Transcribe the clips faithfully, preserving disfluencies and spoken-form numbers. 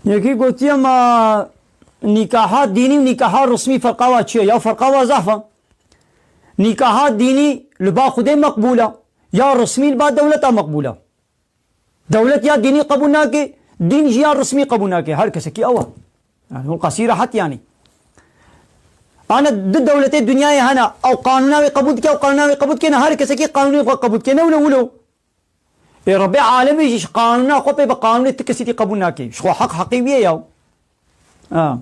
Yekî gotiye ma nîkaha dînî û nîkaha resmî ferqa wa çi ye? Ya ferqa wa zehf e. Nîkaha dînî li ba Xwedê meqbûl e. Ya resmî li ba dewleta meqbûl e. Dewlet ya dînî qebûl nake, dîn jî ya resmî qebûl nake. Her kesekî ew e. Yani hûn qasî rehet yani. Ana di dewletê dinyayê hene, ew qanûna wê qebûl dike, ew qanûna wê qebûl dike, ne her kesekî qanûnê xwe qebûl dike, ne wilo wilo. Ê Rebbê alemê jî ji qanûna xwe pê bi qanûnê ti kesî tî qebûl nake. Ji xwe heq heqê wî ye ya. Ha.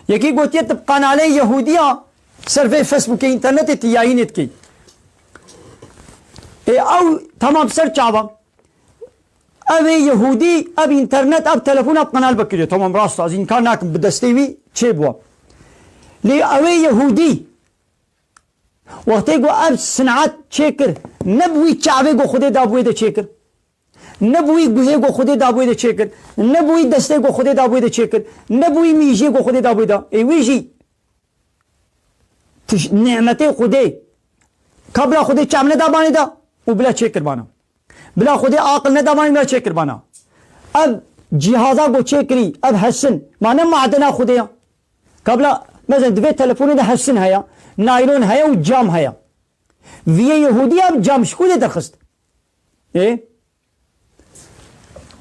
Yekî gotiye tu bi qanalê Yehûdiya ser vê Facebookê, înternetê tu yayînê dikî. Ê ew temam ser çava. Ev ê Yehûdî, ev înternet, ev telefon, ev qanal vekiriye. Tamam, rast e, ez înkar nakim, bi destê wî çêbû. Lê ew ê Yehûdî, wextê ku ev sinat çêkir, ne bi wî çavê ku Xwedê dabûyê de çêkir. Ne bi wî guhê ku Xwedê dabûyê de çêkir. Ne bi wî destê ku Xwedê dabûyê de çêkir. Ne bi wî mîjiyê ku Xwedê dabûyê de. Ê wî jî tiş-, nîmetê Xwedê. Ka bila Xwedê çav nedabanê de û bila çêkirbana. Bila Xwedê aqil nedabanê bila çêkirbana. Ev cîhaza ku çêkirî, ev hesin. Ma ne madena Xwedê ya. Ka bila, mesela, di vê telefonê de hesin heye, naylon heye û cam heye. Viyê Yehûdî ev cam ji ku dê derxist? Ê?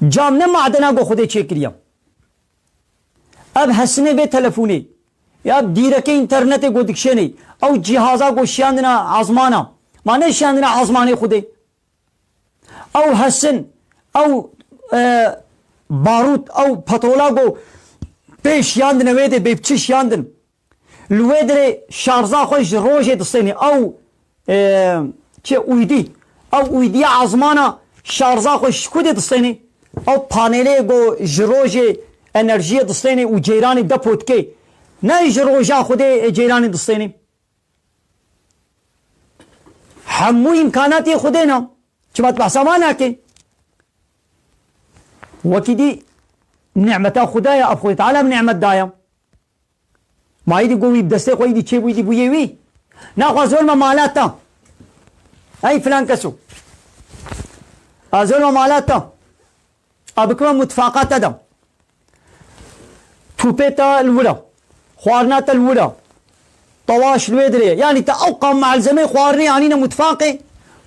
Cam ne madena ku Xwedê çêkiriye. Ev hesinê vê telefonê. Ya dîrekê înternetê ku dikişênê. Ew cîhaza ku şiyandina ezmana. Ma ne şiyandina ezmanê Xwedê. Ew hesin, ew, e, barût, ew petrola ku pê şiyandine wê dê bê bi çi şiyandin. Li wê dirê şarza xwe ji rojê distênê. Ew, e, çi uydî. Ew uydiya ezmana şarza xwe ji ku dê distênê? Ew panelê ku ji rojê enerjiyê distênê û ceyranê depo dikê. Ne ji roja Xwedê, e, ceyranê distênê. Hemû îmkanatê Xwedê ne. Çima tu behsa wan nakê? Wekî dî nimeta Xwedê ye, ev Xwedê Teala bi nimet daye. Ma îdî got wî bi destê xwe îdî çêbû, îdî bûyê wî. Naxwe zor me mala te. Ey filan keso. A zor me mala te. A bikime mutfaqa te de. Tûpê te li wir e. Xwarina te li wir e. Tawaş li wê dirê. Yanî te ew qam malzemeyê xwarinê anîne mutfaqê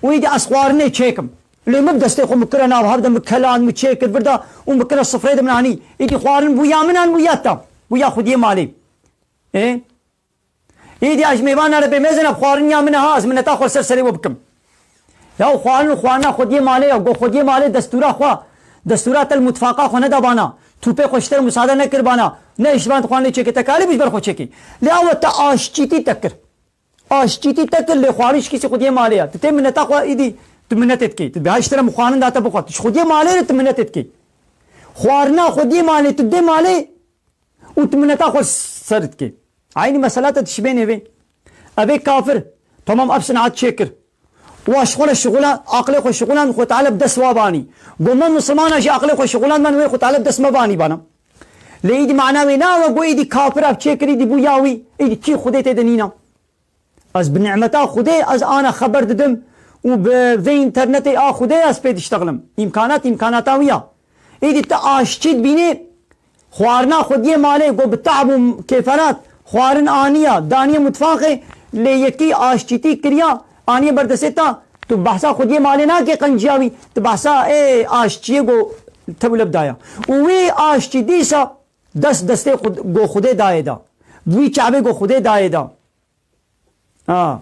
û îdî ez xwarinê çêkim. Lê min bi destê xwe min kire nav hev de, min keland, min çêkir vir de û min kire sifreyê de min anî. Îdî xwarin bûya min an bûya te? Bûya xwediyê malê. Ê? Îdî ez mêvan nare bê mezin, ev xwarin ya min e ha, ez mineta xwe li ser serê we bikim. Ya xwarin û xwarina xwediyê malê ya, go xwediyê malê destûra xwe, destûra te li mutfaqa xwe nedabana, tûpê xwe ji te re musade nekirbana, ne îşvan xwarinê çêkê, te kalî bi ji ber xwe çêkê. Lê awe te aşçîtî te kir. Aşçîtî te kir, lê xwarin ji kîsî xwediyê malê ya. Tu tê mineta xwe îdî, tu minetê dikê. Tu biha ji te re min xwarin date bixwe. Tu ji xwediyê malê re tu minetê dikê. Xwarina xwediyê malê, tu dê malê û tu mineta xwe ser dikê. Eynî mesela te dişibênê vê. Ev ê kafir, tamam, ev sinat çêkir. Wa ji xwe re şixula, aqilê xwe şixulan, Xwe Teala bi dest wa banî. Go me misilmana jî aqilê xwe şixulan, ben wê Xwe Teala bi dest me banî bana. Lê îdî mana wê nawe go îdî kafir ev çêkir, îdî bû ya wî, îdî tî Xwedê tê de nîna. Ez bi nimeta Xwedê ez ana xeber didim û bi vê înternetê a Xwedê ez pê diştexlim. Îmkanat îmkanata wî ya. Êdî tu aşçî dibînî, xwarina xwediyê malê ku bi te'b û kêferat xwarin aniya, daniye mutfaxê, lê yekî aşçîtî kiriya, aniye berdestê ta, tu behsa xwediyê malê nakê qenciya wî, tu behsa ê aşçiyê ku tewlib daya. Û wî aşçî dîsa dest destê xwe, ku Xwedê dayê da. Bi wî çavê ku Xwedê dayê da. Ha.